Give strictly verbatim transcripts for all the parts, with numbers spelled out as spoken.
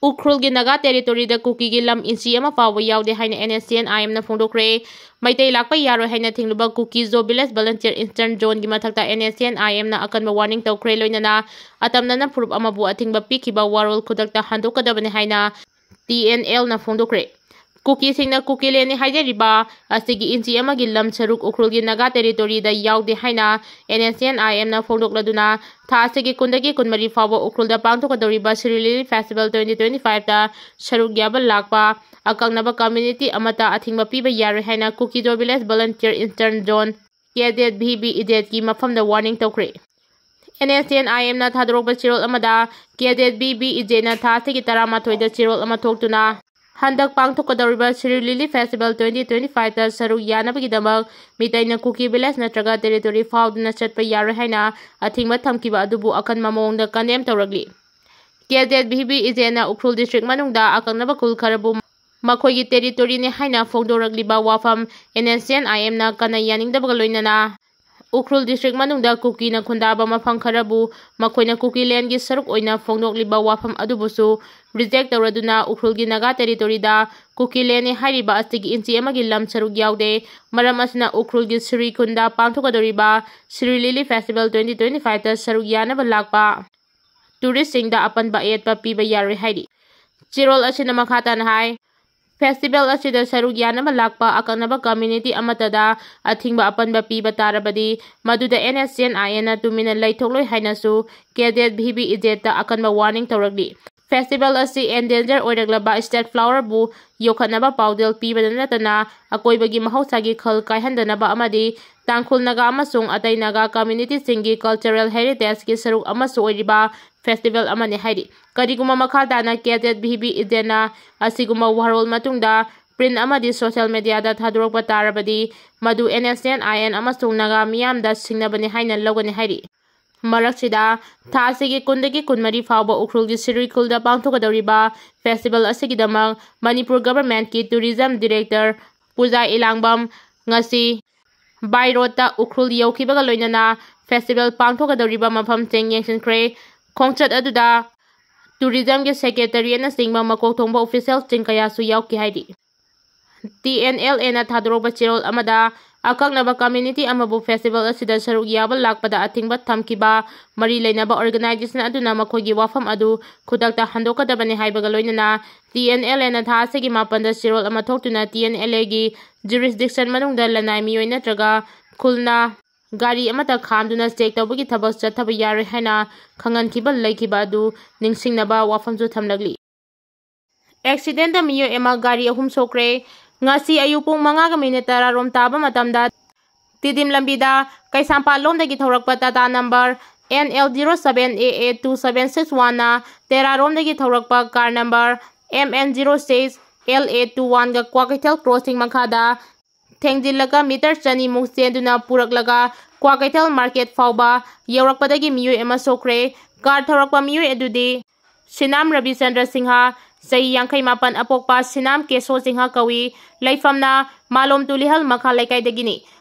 ꯎꯈ꯭ꯔꯨꯜꯒꯤ ꯅꯥꯒꯥ ꯇꯦꯔꯤꯇꯣꯔꯤꯗ ꯀꯨꯀꯤꯒꯤ ꯂꯝ ꯏꯟꯆꯤ ꯑꯃ ꯐꯥꯎꯕ ꯌꯥꯎꯗꯦ ꯍꯥꯏꯅ NSCN-IMꯅ ꯐꯣꯡꯗꯣꯛꯈ꯭ꯔꯦ꯫ ꯃꯩꯇꯩ ꯂꯥꯛꯄ ꯌꯥꯔꯣꯏ ꯍꯥꯏꯅ ꯊꯤꯡꯂꯨꯕ ꯀꯨꯀꯤ ꯖꯣ ꯚꯤꯂꯦꯖ ꯚꯣꯂꯟꯇꯤꯌꯔ ꯏꯁꯇꯔꯟ ꯖꯣꯟꯒꯤ ꯃꯊꯛꯇ NSCN-IMꯅ ꯑꯀꯟꯕ ꯋꯥꯔꯅꯤꯡ ꯇꯧꯈ꯭ꯔꯦ, ꯂꯣꯏꯅꯅ ꯑꯇꯝꯅꯅ ꯐꯨꯔꯨꯞ ꯑꯃꯕꯨ ꯑꯊꯤꯡꯕ ꯄꯤꯈꯤꯕ ꯋꯥꯔꯣꯜ ꯈꯨꯗꯛꯇ ꯍꯟꯗꯣꯛꯀꯗꯕꯅꯤ ꯍꯥꯏꯅ TNLꯅ ꯐꯣꯡꯗꯣꯛꯈ꯭ꯔꯦ꯫ ꯀꯨꯀꯤꯁꯤꯡꯅ ꯀꯨꯀꯤꯂꯦꯟꯅꯤ ꯍꯥꯏꯖꯔꯤꯕ ꯑꯁꯤꯒꯤ ꯏꯟꯆꯤ ꯑꯃꯒꯤ ꯂꯝ ꯁꯔꯨꯛ ꯎꯈ꯭ꯔꯨꯜꯒꯤ ꯅꯥꯒꯥ ꯇꯦꯔꯤꯇꯣꯔꯤꯗ ꯌꯥꯎꯗꯦ ꯍꯥꯏꯅ NSCN-IMꯅ ꯐꯣꯡꯗꯣꯛꯂꯗꯨꯅ, ꯊꯥ ꯑꯁꯤꯒꯤ ꯀꯨꯟꯗꯒꯤ ꯀꯨꯟꯃꯔꯤ ꯐꯥꯎꯕ ꯎꯈ꯭ꯔꯨꯜꯗ ꯄꯥꯡꯊꯣꯛꯀꯗꯧꯔꯤꯕ ꯁꯤꯔꯨꯏ ꯂꯤꯂꯤ ꯐꯦꯁꯇꯤꯚꯦꯜ twenty twenty fiveꯇ ꯁꯔꯨꯛ ꯌꯥꯕ ꯂꯥꯛꯄ ꯑꯀꯛꯅꯕ ꯀꯝꯃ꯭ꯌꯨꯅꯤꯇꯤ ꯑꯃꯠꯇ ꯑꯊꯤꯡꯕ ꯄꯤꯕ ꯌꯥꯔꯣꯏ ꯍꯥꯏꯅ Kuki Zo village volunteer eastern zone, ꯀꯦꯗꯦꯠ ꯚꯤ ꯕꯤ ꯏꯖꯦꯠꯀꯤ ꯃꯐꯝꯗ ꯋꯥꯔꯅꯤꯡ ꯇꯧꯈ꯭ꯔꯦ꯫ NSCN-IMꯅ ꯊꯥꯗꯣꯔꯛꯄ ꯆꯦꯔꯣꯜ ꯑꯃꯗ, ꯀꯦꯗꯦꯠ ꯚꯤ ꯕꯤ ꯏꯖꯦꯠꯅ ꯊꯥ ꯑꯁꯤꯒꯤ ꯇꯔꯥꯃꯥꯊꯣꯏꯗ ꯆꯦꯔꯣꯜ ꯑꯃ ꯊꯣꯛꯇꯨꯅ, ꯍꯟꯗꯛ ꯄꯥꯡꯊꯣꯛꯀꯗꯧꯔꯤꯕ ꯁꯤꯔꯨꯏ ꯂꯤꯂꯤ ꯐꯦꯁꯇꯤꯚꯦꯜ twenty twenty fiveꯇ ꯁꯔꯨꯛ ꯌꯥꯅꯕꯒꯤꯗꯃꯛ ꯃꯤꯇꯩꯅ ꯀꯨꯀꯤ ꯚꯤꯂꯦꯖ ꯅꯠꯇ꯭ꯔꯒ ꯇꯦꯔꯤꯇꯣꯔꯤ ꯐꯥꯎꯗꯨꯅ ꯆꯠꯄ ꯌꯥꯔꯣꯏ ꯍꯥꯏꯅ ꯑꯊꯤꯡꯕ ꯊꯝꯈꯤꯕ ꯑꯗꯨꯕꯨ ꯑꯀꯟꯕ ꯃꯑꯣꯡꯗ ꯀꯟꯗꯦꯝ ꯇꯧꯔꯛꯂꯤ꯫ ꯀꯦꯗꯦꯠ ꯚꯤ ꯕꯤ ꯏꯖꯦꯠꯅ ꯎꯈ꯭ꯔꯨꯜ ꯗꯤꯁꯇ꯭ꯔꯤꯛ ꯃꯅꯨꯡꯗ ꯑꯀꯛꯅꯕ ꯈꯨꯜ ꯈꯔꯕꯨ ꯃꯈꯣꯏꯒꯤ ꯇꯦꯔꯤꯇꯣꯔꯤꯅꯤ ꯍꯥꯏꯅ ꯐꯣꯡꯗꯣꯔꯛꯂꯤꯕ ꯋꯥꯐꯝ NSCN-IMꯅ ꯀꯟꯅ ꯌꯥꯅꯤꯡꯗꯕꯒ ꯂꯣꯏꯅꯅ ꯎꯈ꯭ꯔꯨꯜ ꯗꯤꯁꯇ꯭ꯔꯤꯛ ꯃꯅꯨꯡꯗ ꯀꯨꯀꯤꯅ ꯈꯨꯟꯗꯥꯕ ꯃꯐꯝ ꯈꯔꯕꯨ ꯃꯈꯣꯏꯅ ꯀꯨꯀꯤꯂꯦꯟꯒꯤ ꯁꯔꯨꯛ ꯑꯣꯏꯅ ꯐꯣꯡꯗꯣꯛꯂꯤꯕ ꯋꯥꯐꯝ ꯑꯗꯨꯕꯨꯁꯨ ꯔꯤꯖꯦꯛ ꯇꯧꯔꯗꯨꯅ ꯎꯈ꯭ꯔꯨꯜꯒꯤ ꯅꯥꯒꯥ ꯇꯦꯔꯤꯇꯣꯔꯤꯗ ꯀꯨꯀꯤꯂꯦꯟꯅꯤ ꯍꯥꯏꯔꯤꯕ ꯑꯁꯤꯒꯤ ꯏꯟꯆꯤ ꯑꯃꯒꯤ ꯂꯝ ꯁꯔꯨꯛ ꯌꯥꯎꯗꯦ꯫ ꯃꯔꯝ ꯑꯁꯤꯅ ꯎꯈ꯭ꯔꯨꯜꯒꯤ ꯁꯤꯔꯨꯏ ꯈꯨꯟꯗ ꯄꯥꯡꯊꯣꯛꯀꯗꯧꯔꯤꯕ ꯁꯤꯔꯨꯏ ꯂꯤꯂꯤ ꯐꯦꯁꯇꯤꯚꯦꯜ twenty twenty fiveꯇ ꯁꯔꯨꯛ ꯌꯥꯅꯕ ꯂꯥꯛꯄ ꯇꯨꯔꯤꯁꯁꯤꯡꯗ ꯑꯄꯟꯕ ꯑꯌꯦꯠꯄ ꯄꯤꯕ ꯌꯥꯔꯣꯏ ꯍꯥꯏꯔꯤ꯫ ꯆꯦꯔꯣꯜ ꯑꯁꯤꯅ ꯃꯈꯥ ꯇꯥꯅ ꯍꯥꯏ, ꯐꯦꯁꯇꯤꯚꯦꯜ ꯑꯁꯤꯗ ꯁꯔꯨꯛ ꯌꯥꯅꯕ ꯂꯥꯛꯄ ꯑꯀꯛꯅꯕ ꯀꯝꯃ꯭ꯌꯨꯅꯤꯇꯤ ꯑꯃꯠꯇꯗ ꯑꯊꯤꯡꯕ ꯑꯄꯟꯕ ꯄꯤꯕ ꯇꯥꯔꯕꯗꯤ, ꯃꯗꯨꯗ NSCN-IMꯅ ꯇꯨꯃꯤꯟꯅ ꯂꯩꯊꯣꯛꯂꯣꯏ ꯍꯥꯏꯅꯁꯨ ꯀꯦꯗꯦꯠ ꯚꯤ ꯕꯤ ꯏꯖꯦꯠꯇ ꯑꯀꯟꯕ ꯋꯥꯔꯅꯤꯡ ꯇꯧꯔꯛꯂꯤ꯫ ꯐꯦꯁꯇꯤꯚꯦꯜ ꯑꯁꯤ ꯑꯦꯟꯗꯦꯟꯖꯔ ꯑꯣꯏꯔꯛꯂꯕ ꯁ꯭ꯇꯦꯠ ꯐ꯭ꯂꯥꯋꯔꯕꯨ ꯌꯣꯛꯈꯠꯅꯕ ꯄꯥꯎꯖꯦꯜ ꯄꯤꯕꯗ ꯅꯠꯇꯅ ꯑꯀꯣꯏꯕꯒꯤ ꯃꯍꯧꯁꯥꯒꯤ ꯈꯜ ꯀꯥꯏꯍꯟꯗꯅꯕ ꯑꯃꯗꯤ ꯇꯥꯡꯈꯨꯜ ꯅꯥꯒꯥ ꯑꯃꯁꯨꯡ ꯑꯇꯩ ꯅꯥꯒꯥ ꯀꯝꯃ꯭ꯌꯨꯅꯤꯇꯤꯁꯤꯡꯒꯤ ꯀꯜꯆꯔꯦꯜ ꯍꯦꯔꯤꯇꯦꯖꯀꯤ ꯁꯔꯨꯛ ꯑꯃꯁꯨ ꯑꯣꯏꯔꯤꯕ ꯐꯦꯁꯇꯤꯚꯦꯜ ꯑꯃꯅꯤ ꯍꯥꯏꯔꯤ꯫ ꯀꯔꯤꯒꯨꯝꯕ ꯃꯈꯥ ꯇꯥꯅ ꯀꯦꯗꯦꯠ ꯚꯤ ꯕꯤ ꯏꯖꯦꯠꯅ ꯑꯁꯤꯒꯨꯝꯕ ꯋꯥꯔꯣꯜ ꯃꯇꯨꯡꯗ ꯄ꯭ꯔꯤꯟ ꯑꯃꯗꯤ ꯁꯣꯁꯤꯌꯦꯜ ꯃꯦꯗꯤꯌꯥꯗ ꯊꯥꯗꯣꯔꯛꯄ ꯇꯥꯔꯕꯗꯤ, ꯃꯗꯨ NSCN-IM ꯑꯃꯁꯨꯡ ꯅꯥꯒꯥ ꯃꯤꯌꯥꯝꯗ ꯁꯤꯡꯅꯕꯅꯤ ꯍꯥꯏꯅ ꯂꯧꯒꯅꯤ ꯍꯥꯏꯔꯤ꯫ ꯃꯔꯛꯁꯤꯗ, ꯊꯥ ꯑꯁꯤꯒꯤ ꯀꯨꯟꯗꯒꯤ ꯀꯨꯟꯃꯔꯤ ꯐꯥꯎꯕ ꯎꯈ꯭ꯔꯨꯜꯒꯤ ꯁꯤꯔꯨꯏ ꯈꯨꯜꯗ ꯄꯥꯡꯊꯣꯛꯀꯗꯧꯔꯤꯕ ꯐꯦꯁꯇꯤꯚꯦꯜ ꯑꯁꯤꯒꯤꯗꯃꯛ ꯃꯅꯤꯄꯨꯔ ꯒꯚꯔꯟꯃꯦꯟꯠꯀꯤ ꯇꯨꯔꯤꯖꯝ ꯗꯤꯔꯦꯛꯇꯔ ꯄꯨꯖꯥ ꯏꯂꯥꯡꯕꯝ ꯉꯁꯤ ꯕꯥꯏ ꯔꯣꯗꯇ ꯎꯈ꯭ꯔꯨꯜ ꯌꯧꯈꯤꯕꯒ ꯂꯣꯏꯅꯅ ꯐꯦꯁꯇꯤꯚꯦꯜ ꯄꯥꯡꯊꯣꯛꯀꯗꯧꯔꯤꯕ ꯃꯐꯝꯁꯤꯡ ꯌꯦꯡꯁꯤꯟꯈ꯭ꯔꯦ꯫ ꯈꯣꯡꯆꯠ ꯑꯗꯨꯗ ꯇꯨꯔꯤꯖꯝꯒꯤ ꯁꯦꯀ꯭ꯔꯦꯇꯔꯤ ꯑꯅꯆꯤꯡꯕ ꯃꯀꯣꯛ ꯊꯣꯡꯕ ꯑꯣꯐꯤꯁꯤꯌꯦꯜꯁꯤꯡ ꯀꯌꯥꯁꯨ ꯌꯥꯎꯈꯤ ꯍꯥꯏꯔꯤ꯫ ꯇꯤ ꯑꯦꯟ ꯑꯦꯜ ꯑꯦꯅ ꯊꯥꯗꯣꯔꯛꯄ ꯆꯦꯔꯣꯜ ꯑꯃꯗ, ꯑꯀꯛꯅꯕ ꯀꯝꯃ꯭ꯌꯨꯅꯤꯇꯤ ꯑꯃꯕꯨ ꯐꯦꯁꯇꯤꯚꯦꯜ ꯑꯁꯤꯗ ꯁꯔꯨꯛ ꯌꯥꯕ ꯂꯥꯛꯄꯗ ꯑꯊꯤꯡꯕ ꯊꯝꯈꯤꯕ ꯃꯔꯤ ꯂꯩꯅꯕ ꯑꯣꯔꯒꯅꯥꯏꯖꯦꯁꯟ ꯑꯗꯨꯅ ꯃꯈꯣꯏꯒꯤ ꯋꯥꯐꯝ ꯑꯗꯨ ꯈꯨꯗꯛꯇ ꯍꯟꯗꯣꯛꯀꯗꯕꯅꯤ ꯍꯥꯏꯕꯒ ꯂꯣꯏꯅꯅ, ꯇꯤ ꯑꯦꯟ ꯑꯦꯜ ꯑꯦꯅ ꯊꯥ ꯑꯁꯤꯒꯤ ꯃꯥꯄꯟꯗ ꯆꯦꯔꯣꯜ ꯑꯃ ꯊꯣꯛꯇꯨꯅ ꯇꯤ ꯑꯦꯟ ꯑꯦꯜ ꯑꯦꯒꯤ ꯖꯨꯔꯤꯁꯗꯤꯛꯁꯟ ꯃꯅꯨꯡꯗ ꯂꯅꯥꯏ ꯃꯤꯑꯣꯏ ꯅꯠꯇ꯭ꯔꯒ ꯈꯨꯜꯅ ꯒꯥꯔꯤ ꯑꯃꯠꯇ ꯈꯥꯝꯗꯨꯅ ꯆꯦꯛ ꯇꯧꯕꯒꯤ ꯊꯕꯛ ꯆꯠꯊꯕ ꯌꯥꯔꯣꯏ ꯍꯥꯏꯅ ꯈꯪꯍꯟꯈꯤꯕ ꯂꯩꯈꯤꯕ ꯑꯗꯨ ꯅꯤꯡꯁꯤꯡꯅꯕ ꯋꯥꯐꯝꯁꯨ ꯊꯝꯂꯛꯂꯤ꯫ ꯑꯦꯛꯁꯤꯗꯦꯟꯗ ꯃꯤꯑꯣꯏ ꯑꯃ ꯒꯥꯔꯤ ꯑꯍꯨꯝ ꯁꯣꯛꯈ꯭ꯔꯦ꯫ ꯉꯁꯤ ꯑꯌꯨꯛ ꯄꯨꯡ ꯃꯉꯥꯒ ꯃꯤꯅꯤꯠ ꯇꯔꯥ ꯔꯣꯝ ꯇꯥꯕ ꯃꯇꯝꯗ ꯇꯤꯗꯤꯝ ꯂꯝꯕꯤꯗ ꯀꯩꯁꯥꯝꯄꯥꯠ ꯂꯣꯝꯗꯒꯤ ꯊꯧꯔꯛꯄ Tata number N L zero seven A A two seven six ꯋꯥꯟꯅ ꯇꯦꯔꯥꯔꯣꯝꯗꯒꯤ ꯊꯧꯔꯛꯄ car number M N zero six L A two ꯋꯥꯟꯒ ꯀ꯭ꯋꯥꯀꯩꯊꯦꯜ ꯀ꯭ꯔꯣꯁꯤꯡ ꯃꯈꯥꯗ ꯊꯦꯡꯖꯤꯜꯂꯒ ꯃꯤꯇꯔ ꯆꯅꯤꯃꯨꯛ ꯆꯦꯟꯗꯨꯅ ꯄꯨꯔꯛꯂꯒ ꯀ꯭ꯋꯥꯀꯩꯊꯦꯜ ꯃꯥꯔꯀꯦꯠ ꯐꯥꯎꯕ ꯌꯧꯔꯛꯄꯗꯒꯤ ꯃꯤꯑꯣꯏ ꯑꯃ ꯁꯣꯛꯈ꯭ꯔꯦ꯫ ꯀꯥꯔ ꯊꯧꯔꯛꯄ ꯃꯤꯑꯣꯏ ꯑꯗꯨꯗꯤ ꯁꯤꯅꯥꯝ ꯔꯕꯤꯆꯟꯗ꯭ꯔ ꯁꯤꯡꯍ, ꯆꯍꯤ ꯌꯥꯡꯈꯩ ꯃꯥꯄꯟ ꯑꯄꯣꯛꯄ ꯁꯤꯅꯥꯝ ꯀꯦꯁꯣ ꯁꯤꯡꯍ ꯀꯧꯏ꯫ ꯂꯩꯐꯝꯅ ꯃꯥꯂꯣꯝ ꯇꯨꯂꯤꯍꯜ ꯃꯈꯥ ꯂꯩꯀꯥꯏꯗꯒꯤꯅꯤ꯫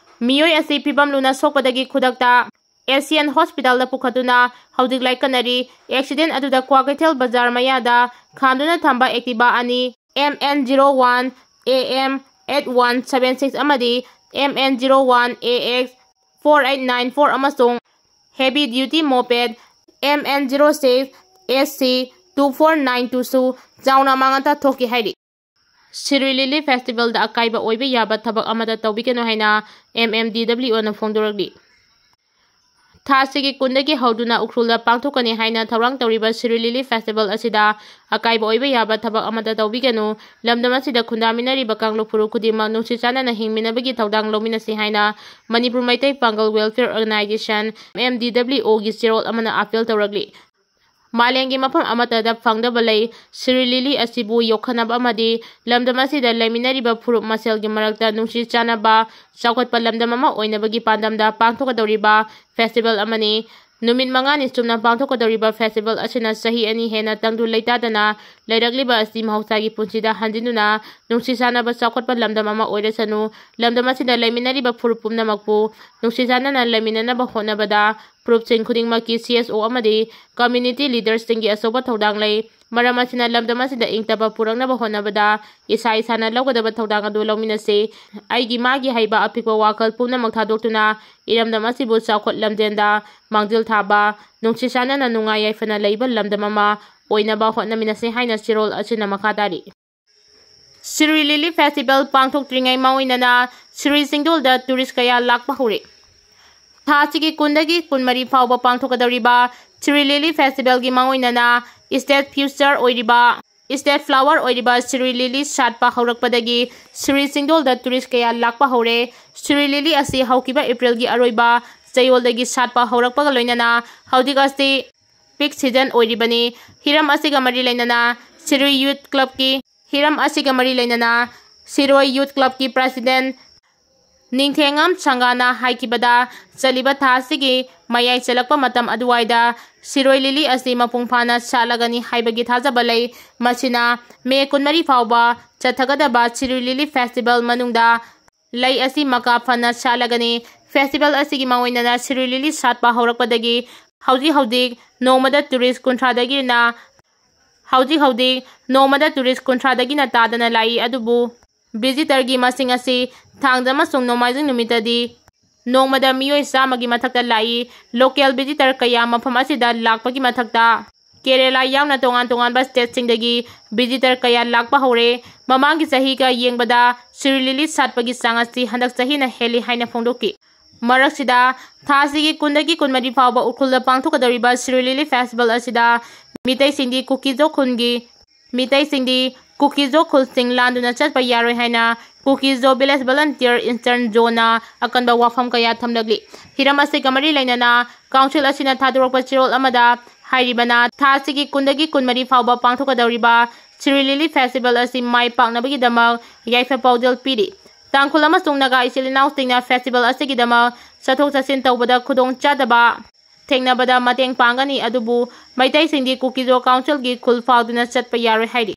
ꯃꯤꯑꯣꯏ ꯑꯁꯤ ꯐꯤꯕꯝ ꯂꯨꯅ ꯁꯣꯛꯄꯗꯒꯤ ꯈꯨꯗꯛꯇ ꯑꯦꯁꯤꯌꯥꯟ ꯍꯣꯁꯄꯤꯇꯥꯜꯗ ꯄꯨꯈꯠꯇꯨꯅ ꯍꯧꯖꯤꯛ ꯂꯥꯏꯀꯠꯅꯔꯤ꯫ ꯑꯦꯛꯁꯤꯗꯦꯟ ꯑꯗꯨꯗ ꯀ꯭ꯋꯥꯀꯩꯊꯦꯜ ꯕꯖꯥꯔ ꯃꯌꯥꯗ ꯈꯥꯝꯗꯨꯅ ꯊꯝꯕ ꯑꯦꯛꯇꯤꯚꯥ ꯑꯅꯤ, M N zero one A M eight one seven six ꯑꯃꯗꯤ M N zero one A X four eight nine four ꯑꯃꯁꯨꯡ heavy duty moped M N zero six S C two four nine ꯇꯨꯁꯨ ꯆꯥꯎꯅ ꯑꯃꯥꯡ ꯑꯇꯥ ꯊꯣꯛꯈꯤ ꯍꯥꯏꯔꯤ꯫ ꯁꯤꯔꯨꯏ ꯂꯤꯂꯤ ꯐꯦꯁꯇꯤꯚꯦꯜꯗ ꯑꯀꯥꯏꯕ ꯑꯣꯏꯕ ꯌꯥꯕ ꯊꯕꯛ ꯑꯃꯠꯇ ꯇꯧꯕꯤꯒꯅꯨ ꯍꯥꯏꯅ ꯑꯦꯝ ꯑꯦꯝ ꯗꯤ ꯗꯕ꯭ꯂꯤꯎ ꯑꯣꯅ ꯐꯣꯡꯗꯣꯔꯛꯂꯤ꯫ ꯊꯥ ꯑꯁꯤꯒꯤ ꯀꯨꯟꯗꯒꯤ ꯍꯧꯗꯨꯅ ꯎꯈ꯭ꯔꯨꯜꯗ ꯄꯥꯡꯊꯣꯛꯀꯅꯤ ꯍꯥꯏꯅ ꯊꯧꯔꯥꯡ ꯇꯧꯔꯤꯕ ꯁꯤꯔꯨꯏ ꯂꯤꯂꯤ ꯐꯦꯁꯇꯤꯚꯦꯜ ꯑꯁꯤꯗ ꯑꯀꯥꯏꯕ ꯑꯣꯏꯕ ꯌꯥꯕ ꯊꯕꯛ ꯑꯃꯠꯇ ꯇꯧꯕꯤꯒꯅꯨ꯫ ꯂꯝꯗꯝ ꯑꯁꯤꯗ ꯈꯨꯟꯗꯥꯃꯤꯟꯅꯔꯤꯕ ꯀꯥꯡꯂꯨꯞ ꯐꯨꯔꯨꯞ ꯈꯨꯗꯤꯡꯃꯛ ꯅꯨꯡꯁꯤ ꯆꯥꯟꯅꯅ ꯍꯤꯡꯃꯤꯟꯅꯕꯒꯤ ꯊꯧꯗꯥꯡ ꯂꯧꯃꯤꯟꯅꯁꯤ ꯍꯥꯏꯅ Manipur Meitei Pangal welfare organisation, M M D W ꯑꯣꯒꯤ ꯆꯦꯔꯣꯜ ꯑꯃꯅ ꯑꯥꯄꯤꯜ ꯇꯧꯔꯛꯂꯤ꯫ ꯃꯥꯂꯦꯝꯒꯤ ꯃꯐꯝ ꯑꯃꯠꯇꯗ ꯐꯪꯗꯕ ꯂꯩ꯫ ꯁꯤꯔꯨꯏ ꯂꯤꯂꯤ ꯑꯁꯤꯕꯨ ꯌꯣꯛꯈꯠꯅꯕ ꯑꯃꯗꯤ ꯂꯝꯗꯝ ꯑꯁꯤꯗ ꯂꯩꯃꯤꯟꯅꯔꯤꯕ ꯐꯨꯔꯨꯞ ꯃꯁꯦꯜꯒꯤ ꯃꯔꯛꯇ ꯅꯨꯡꯁꯤ ꯆꯥꯟꯅꯕ, ꯆꯥꯎꯈꯠꯄ ꯂꯝꯗꯝ ꯑꯃ ꯑꯣꯏꯅꯕꯒꯤ ꯄꯥꯟꯗꯝꯗ ꯄꯥꯡꯊꯣꯛꯀꯗꯧꯔꯤꯕ ꯐꯦꯁꯇꯤꯚꯦꯜ ꯑꯃꯅꯤ꯫ ꯅꯨꯃꯤꯠ ꯃꯉꯥꯅꯤ ꯆꯨꯞꯅ ꯄꯥꯡꯊꯣꯛꯀꯗꯧꯔꯤꯕ ꯐꯦꯁꯇꯤꯚꯦꯜ ꯑꯁꯤꯅ ꯆꯍꯤ ꯑꯅꯤ ꯍꯦꯟꯅ ꯇꯪꯗꯨ ꯂꯩꯇꯥꯗꯅ ꯂꯩꯔꯛꯂꯤꯕ ꯑꯁꯤ ꯃꯍꯧꯁꯥꯒꯤ ꯄꯨꯟꯁꯤꯗ ꯍꯟꯖꯤꯟꯗꯨꯅ ꯅꯨꯡꯁꯤ ꯆꯥꯟꯅꯕ ꯆꯥꯎꯈꯠꯄ ꯂꯝꯗꯝ ꯑꯃ ꯑꯣꯏꯔꯁꯅꯨ꯫ ꯂꯝꯗꯝ ꯑꯁꯤꯗ ꯂꯩꯃꯤꯟꯅꯔꯤꯕ ꯐꯨꯔꯨꯞ ꯄꯨꯝꯅꯃꯛꯄꯨ ꯅꯨꯡꯁꯤ ꯆꯥꯟꯅꯅ ꯂꯩꯃꯤꯟꯅꯅꯕ ꯍꯣꯠꯅꯕꯗ ꯐꯨꯔꯨꯞꯁꯤꯡ ꯈꯨꯗꯤꯡꯃꯛꯀꯤ C S O ꯑꯃꯗꯤ community leadersꯁꯤꯡꯒꯤ ꯑꯆꯧꯕ ꯊꯧꯗꯥꯡ ꯂꯩ꯫ ꯃꯔꯝ ꯑꯁꯤꯅ ꯂꯝꯗꯝ ꯑꯁꯤꯗ ꯏꯪ ꯇꯞꯄ ꯄꯨꯔꯛꯅꯕ ꯍꯣꯠꯅꯕꯗ ꯏꯁꯥ ꯏꯁꯥꯅ ꯂꯧꯒꯗꯕ ꯊꯧꯗꯥꯡ ꯑꯗꯨ ꯂꯧꯃꯤꯟꯅꯁꯤ꯫ ꯑꯩꯒꯤ ꯃꯥꯒꯤ ꯍꯩꯕ ꯑꯄꯤꯛꯄ ꯋꯥꯈꯜ ꯄꯨꯝꯅꯃꯛ ꯊꯥꯗꯣꯛꯇꯨꯅ ꯏꯔꯝꯗꯝ ꯑꯁꯤꯕꯨ ꯆꯥꯎꯈꯠ ꯂꯝꯖꯦꯟꯗ ꯃꯥꯡꯖꯤꯜ ꯊꯥꯕ, ꯅꯨꯡꯁꯤ ꯆꯥꯟꯅꯅ ꯅꯨꯡꯉꯥꯏ ꯌꯥꯏꯐꯅ ꯂꯩꯕ ꯂꯝꯗꯝ ꯑꯃ ꯑꯣꯏꯅꯕ ꯍꯣꯠꯅꯃꯤꯟꯅꯁꯤ ꯍꯥꯏꯅ ꯆꯦꯔꯣꯜ ꯑꯁꯤꯅ ꯃꯈꯥ ꯇꯥꯔꯤ꯫ ꯁꯤꯔꯨꯏ ꯂꯤꯂꯤ ꯐꯦꯁꯇꯤꯚꯦꯜ ꯄꯥꯡꯊꯣꯛꯇ꯭ꯔꯤꯉꯩ ꯃꯥꯡꯑꯣꯏꯅꯅ ꯁꯤꯔꯨꯏ ꯆꯤꯡꯗꯣꯜꯗ ꯇꯨꯔꯤꯁ ꯀꯌꯥ ꯂꯥꯛꯄ ꯍꯧꯔꯦ꯫ ꯊꯥ ꯑꯁꯤꯒꯤ ꯀꯨꯟꯗꯒꯤ ꯀꯨꯟꯃꯔꯤ ꯐꯥꯎꯕ ꯄꯥꯡꯊꯣꯛꯀꯗꯧꯔꯤꯕ ꯁꯤꯔꯨꯏ ꯂꯤꯂꯤ ꯐꯦꯁꯇꯤꯚꯦꯜꯒꯤ ꯃꯥꯡꯑꯣꯏꯅꯅ state future ꯑꯣꯏꯔꯤꯕ, state flower ꯑꯣꯏꯔꯤꯕ ꯁꯤꯔꯨꯏ ꯂꯤꯂꯤ ꯁꯥꯠꯄ ꯍꯧꯔꯛꯄꯗꯒꯤ ꯁꯤꯔꯨꯏ ꯆꯤꯡꯗꯣꯜꯗ ꯇꯨꯔꯤꯁ ꯀꯌꯥ ꯂꯥꯛꯄ ꯍꯧꯔꯦ꯫ ꯁꯤꯔꯨꯏ ꯂꯤꯂꯤ ꯑꯁꯤ ꯍꯧꯈꯤꯕ ꯑꯦꯄ꯭ꯔꯤꯜꯒꯤ ꯑꯔꯣꯏꯕ ꯆꯌꯣꯜꯗꯒꯤ ꯁꯥꯠꯄ ꯍꯧꯔꯛꯄꯒ ꯂꯣꯏꯅꯅ ꯍꯧꯖꯤꯛ ꯑꯁꯤ peak season ꯑꯣꯏꯔꯤꯕꯅꯤ꯫ ꯍꯤꯔꯝ ꯑꯁꯤꯒ ꯃꯔꯤ ꯂꯩꯅꯅ ꯁꯤꯔꯨꯏ Youth Clubꯀꯤ, ꯍꯤꯔꯝ ꯑꯁꯤꯒ ꯃꯔꯤ ꯂꯩꯅꯅ ꯁꯤꯔꯣꯏ Youth Clubꯀꯤ president ꯅꯤꯡꯊꯦꯡꯉꯝ ꯁꯪꯒꯥꯅ ꯍꯥꯏꯈꯤꯕꯗ, ꯆꯠꯂꯤꯕ ꯊꯥ ꯑꯁꯤꯒꯤ ꯃꯌꯥꯏ ꯆꯜꯂꯛꯄ ꯃꯇꯝ ꯑꯗꯨꯋꯥꯏꯗ ꯁꯤꯔꯣꯏ ꯂꯤꯂꯤ ꯑꯁꯤ ꯃꯄꯨꯡ ꯐꯥꯅ ꯁꯥꯠꯂꯒꯅꯤ ꯍꯥꯏꯕꯒꯤ ꯊꯥꯖꯕ ꯂꯩ꯫ ꯃꯁꯤꯅ ꯃꯦ ꯀꯨꯟꯃꯔꯤ ꯐꯥꯎꯕ ꯆꯠꯊꯒꯗꯕ ꯁꯤꯔꯣꯏ ꯂꯤꯂꯤ ꯐꯦꯁꯇꯤꯚꯦꯜ ꯃꯅꯨꯡꯗ ꯂꯩ ꯑꯁꯤ ꯃꯀꯥ ꯐꯅ ꯁꯥꯠꯂꯒꯅꯤ꯫ ꯐꯦꯁꯇꯤꯚꯦꯜ ꯑꯁꯤꯒꯤ ꯃꯥꯡꯑꯣꯏꯅꯅ ꯁꯤꯔꯣꯏ ꯂꯤꯂꯤ ꯁꯥꯠꯄ ꯍꯧꯔꯛꯄꯗꯒꯤ ꯍꯧꯖꯤꯛ ꯍꯧꯖꯤꯛ ꯅꯣꯡꯃꯗ ꯇꯨꯔꯤꯁ ꯀꯨꯟꯊ꯭ꯔꯥꯗꯒꯤꯅ, ꯍꯧꯖꯤꯛ ꯍꯧꯖꯤꯛ ꯅꯣꯡꯃꯗ ꯇꯨꯔꯤꯁ ꯀꯨꯟꯊ꯭ꯔꯥꯗꯒꯤꯅ ꯇꯥꯗꯅ ꯂꯥꯛꯏ꯫ ꯑꯗꯨꯕꯨ ꯚꯤꯖꯤꯇꯔꯒꯤ ꯃꯁꯤꯡ ꯑꯁꯤ ꯊꯥꯡꯖ ꯑꯃꯁꯨꯡ ꯅꯣꯡꯃꯥꯏꯖꯤꯡ ꯅꯨꯃꯤꯠꯇꯗꯤ ꯅꯣꯡꯃꯗ ꯃꯤꯑꯣꯏ ꯆꯥꯝꯃꯒꯤ ꯃꯊꯛꯇ ꯂꯥꯛꯏ꯫ ꯂꯣꯀꯦꯜ ꯚꯤꯖꯤꯇꯔ ꯀꯌꯥ ꯃꯐꯝ ꯑꯁꯤꯗ ꯂꯥꯛꯄꯒꯤ ꯃꯊꯛꯇ ꯀꯦꯔꯦꯂꯥ ꯌꯥꯎꯅ ꯇꯣꯉꯥꯟ ꯇꯣꯉꯥꯟꯕ ꯁ꯭ꯇꯦꯠꯁꯤꯡꯗꯒꯤ ꯚꯤꯖꯤꯇꯔ ꯀꯌꯥ ꯂꯥꯛꯄ ꯍꯧꯔꯦ꯫ ꯃꯃꯥꯡꯒꯤ ꯆꯍꯤꯒ ꯌꯦꯡꯕꯗ ꯁꯤꯔꯨꯏ ꯂꯤꯂꯤ ꯁꯥꯠꯄꯒꯤ ꯆꯥꯡ ꯑꯁꯤ ꯍꯟꯗꯛ ꯆꯍꯤꯅ ꯍꯦꯜꯂꯤ ꯍꯥꯏꯅ ꯐꯣꯡꯗꯣꯛꯈꯤ꯫ ꯃꯔꯛꯁꯤꯗ ꯊꯥ ꯑꯁꯤꯒꯤ ꯀꯨꯟꯗꯒꯤ ꯀꯨꯟꯃꯔꯤ ꯐꯥꯎꯕ ꯎꯈ꯭ꯔꯨꯜꯗ ꯄꯥꯡꯊꯣꯛꯀꯗꯧꯔꯤꯕ ꯁꯤꯔꯨꯏ ꯂꯤꯂꯤ ꯐꯦꯁꯇꯤꯚꯦꯜ ꯑꯁꯤꯗ ꯃꯤꯇꯩꯁꯤꯡꯗꯤ ꯀꯨꯀꯤꯖꯣ ꯈꯨꯜꯒꯤ, ꯃꯤꯇꯩꯁꯤꯡꯗꯤ ꯀꯨꯀꯤꯖꯣ ꯈꯨꯜꯁꯤꯡ ꯂꯥꯟꯗꯨꯅ ꯆꯠꯄ ꯌꯥꯔꯣꯏ ꯍꯥꯏꯅ ꯀꯨꯀꯤꯖꯣ ꯚꯤꯂꯦꯖ ꯚꯣꯂꯟꯇꯤꯌꯔ ꯏꯁꯇꯔꯟ ꯖꯣꯅ ꯑꯀꯟꯕ ꯋꯥꯐꯝ ꯀꯌꯥ ꯊꯝꯂꯛꯂꯤ꯫ ꯍꯤꯔꯝ ꯑꯁꯤꯒ ꯃꯔꯤ ꯂꯩꯅꯅ ꯀꯥꯎꯟꯁꯤꯜ ꯑꯁꯤꯅ ꯊꯥꯗꯣꯔꯛꯄ ꯆꯦꯔꯣꯜ ꯑꯃꯗ ꯍꯥꯏꯔꯤꯕꯅ, ꯊꯥ ꯑꯁꯤꯒꯤ ꯀꯨꯟꯗꯒꯤ ꯀꯨꯟꯃꯔꯤ ꯐꯥꯎꯕ ꯄꯥꯡꯊꯣꯛꯀꯗꯧꯔꯤꯕ ꯁꯤꯔꯨꯏ ꯂꯤꯂꯤ ꯐꯦꯁꯇꯤꯚꯦꯜ ꯑꯁꯤ ꯃꯥꯏ ꯄꯥꯛꯅꯕꯒꯤꯗꯃꯛ ꯌꯥꯏꯐ ꯄꯥꯎꯖꯦꯜ ꯄꯤꯔꯤ꯫ ꯇꯥꯡꯈꯨꯜ ꯑꯃꯁꯨꯡ ꯅꯥꯒꯥ ꯏꯆꯤꯜ ꯏꯅꯥꯎꯁꯤꯡꯅ ꯐꯦꯁꯇꯤꯚꯦꯜ ꯑꯁꯤꯒꯤꯗꯃꯛ ꯆꯠꯊꯣꯛ ꯆꯠꯁꯤꯟ ꯇꯧꯕꯗ ꯈꯨꯗꯣꯡ ꯆꯥꯗꯕ ꯊꯦꯡꯅꯕꯗ ꯃꯇꯦꯡ ꯄꯥꯡꯒꯅꯤ, ꯑꯗꯨꯕꯨ ꯃꯩꯇꯩꯁꯤꯡꯗꯤ ꯀꯨꯀꯤꯖꯣ ꯀꯥꯎꯟꯁꯤꯜꯒꯤ ꯈꯨꯜ ꯐꯥꯎꯗꯨꯅ ꯆꯠꯄ ꯌꯥꯔꯣꯏ ꯍꯥꯏꯔꯤ꯫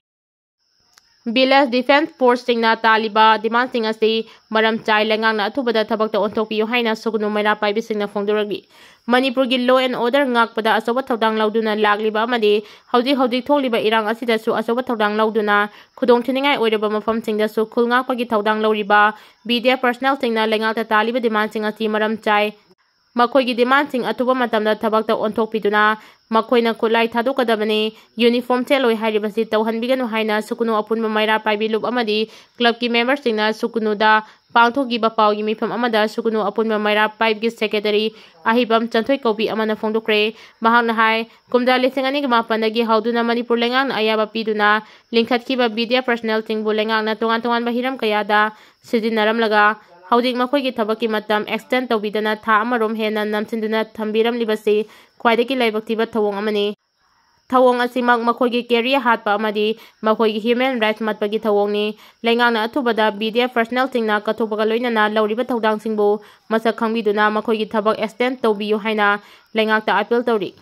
Village Defence Forceꯁꯤꯡꯅ ꯇꯥꯜꯂꯤꯕ demandꯁꯤꯡ ꯑꯁꯤ ꯃꯔꯝ ꯆꯥꯏ꯫ ꯂꯩꯉꯥꯛꯅ ꯑꯊꯨꯕꯗ ꯊꯕꯛꯇ ꯑꯣꯟꯊꯣꯛꯄꯤꯌꯨ ꯍꯥꯏꯅ ꯁꯨꯒꯅꯨ ꯃꯩꯔꯥ ꯄꯥꯏꯕꯤꯁꯤꯡꯅ ꯐꯣꯡꯗꯣꯔꯛꯂꯤ꯫ ꯃꯅꯤꯄꯨꯔꯒꯤ law and order ꯉꯥꯛꯄꯗ ꯑꯆꯧꯕ ꯊꯧꯗꯥꯡ ꯂꯧꯗꯨꯅ ꯂꯥꯛꯂꯤꯕ ꯑꯃꯗꯤ ꯍꯧꯖꯤꯛ ꯍꯧꯖꯤꯛ ꯊꯣꯛꯂꯤꯕ ꯏꯔꯥꯡ ꯑꯁꯤꯗꯁꯨ ꯑꯆꯧꯕ ꯊꯧꯗꯥꯡ ꯂꯧꯗꯨꯅ ꯈꯨꯗꯣꯡꯊꯤꯅꯤꯡꯉꯥꯏ ꯑꯣꯏꯔꯕ ꯃꯐꯝꯁꯤꯡꯗꯁꯨ ꯈꯨꯜ ꯉꯥꯛꯄꯒꯤ ꯊꯧꯗꯥꯡ ꯂꯧꯔꯤꯕ B D F personnelꯁꯤꯡꯅ ꯂꯩꯉꯥꯛꯇ ꯇꯥꯜꯂꯤꯕ demandꯁꯤꯡ ꯑꯁꯤ ꯃꯔꯝ ꯆꯥꯏ꯫ ꯃꯈꯣꯏꯒꯤ demandꯁꯤꯡ ꯑꯊꯨꯕ ꯃꯇꯝꯗ ꯊꯕꯛꯇ ꯑꯣꯟꯊꯣꯛꯄꯤꯗꯨꯅ ꯃꯈꯣꯏꯅ ꯈꯨꯠꯂꯥꯏ ꯊꯥꯗꯣꯛꯀꯗꯕꯅꯤ꯫ Uniform ꯁꯦꯠꯂꯣꯏ ꯍꯥꯏꯔꯤꯕꯁꯤ ꯇꯧꯍꯟꯕꯤꯒꯅꯨ ꯍꯥꯏꯅ ꯁꯨꯒꯅꯨ ꯑꯄꯨꯟꯕ ꯃꯩꯔꯥ ꯄꯥꯏꯕꯤ ꯂꯨꯞ ꯑꯃꯗꯤ clubꯀꯤ memberꯁꯤꯡꯅ ꯁꯨꯒꯅꯨꯗ ꯄꯥꯡꯊꯣꯛꯈꯤꯕ ꯄꯥꯎꯒꯤ ꯃꯤꯐꯝ ꯑꯃꯗ ꯁꯨꯒꯅꯨ ꯑꯄꯨꯟꯕ ꯃꯩꯔꯥ ꯄꯥꯏꯕꯤꯒꯤ secretary ꯑꯍꯩꯕꯝ ꯆꯟꯊꯣꯏ ꯀꯧꯕꯤ ꯑꯃꯅ ꯐꯣꯡꯗꯣꯛꯈ꯭ꯔꯦ꯫ ꯃꯍꯥꯛꯅ ꯍꯥꯏ, ꯀꯨꯝꯖꯥ ꯂꯤꯁꯤꯡ ꯑꯅꯤꯒ ꯃꯥꯄꯟꯗꯒꯤ ꯍꯧꯗꯨꯅ ꯃꯅꯤꯄꯨꯔ ꯂꯩꯉꯥꯛꯅ ꯑꯌꯥꯕ ꯄꯤꯗꯨꯅ ꯂꯤꯡꯈꯠꯈꯤꯕ B D F personnelꯁꯤꯡꯕꯨ ꯂꯩꯉꯥꯛꯅ ꯇꯣꯉꯥꯟ ꯇꯣꯉꯥꯟꯕ ꯍꯤꯔꯝ ꯀꯌꯥꯗ ꯁꯤꯖꯤꯟꯅꯔꯝꯂꯒ ꯍꯧꯖꯤꯛ ꯃꯈꯣꯏꯒꯤ ꯊꯕꯛꯀꯤ ꯃꯇꯝ extend ꯇꯧꯕꯤꯗꯅ ꯊꯥ ꯑꯃꯔꯣꯝ ꯍꯦꯟꯅ ꯅꯝꯁꯤꯟꯗꯨꯅ ꯊꯝꯕꯤꯔꯝꯂꯤꯕꯁꯤ ꯈ꯭ꯋꯥꯏꯗꯒꯤ ꯂꯥꯏꯕꯛ ꯊꯤꯕ ꯊꯧꯑꯣꯡ ꯑꯃꯅꯤ꯫ ꯊꯧꯑꯣꯡ ꯑꯁꯤꯃꯛ ꯃꯈꯣꯏꯒꯤ career ꯍꯥꯠꯄ ꯑꯃꯗꯤ ꯃꯈꯣꯏꯒꯤ human rights ꯃꯠꯄꯒꯤ ꯊꯧꯑꯣꯡꯅꯤ꯫ ꯂꯩꯉꯥꯛꯅ ꯑꯊꯨꯕꯗ B D F personnelꯁꯤꯡꯅ ꯀꯠꯊꯣꯛꯄꯒ ꯂꯣꯏꯅꯅ ꯂꯧꯔꯤꯕ ꯊꯧꯗꯥꯡꯁꯤꯡꯕꯨ ꯃꯁꯛ ꯈꯪꯕꯤꯗꯨꯅ ꯃꯈꯣꯏꯒꯤ ꯊꯕꯛ extend ꯇꯧꯕꯤꯌꯨ ꯍꯥꯏꯅ ꯂꯩꯉꯥꯛꯇ appeal ꯇꯧꯔꯤ꯫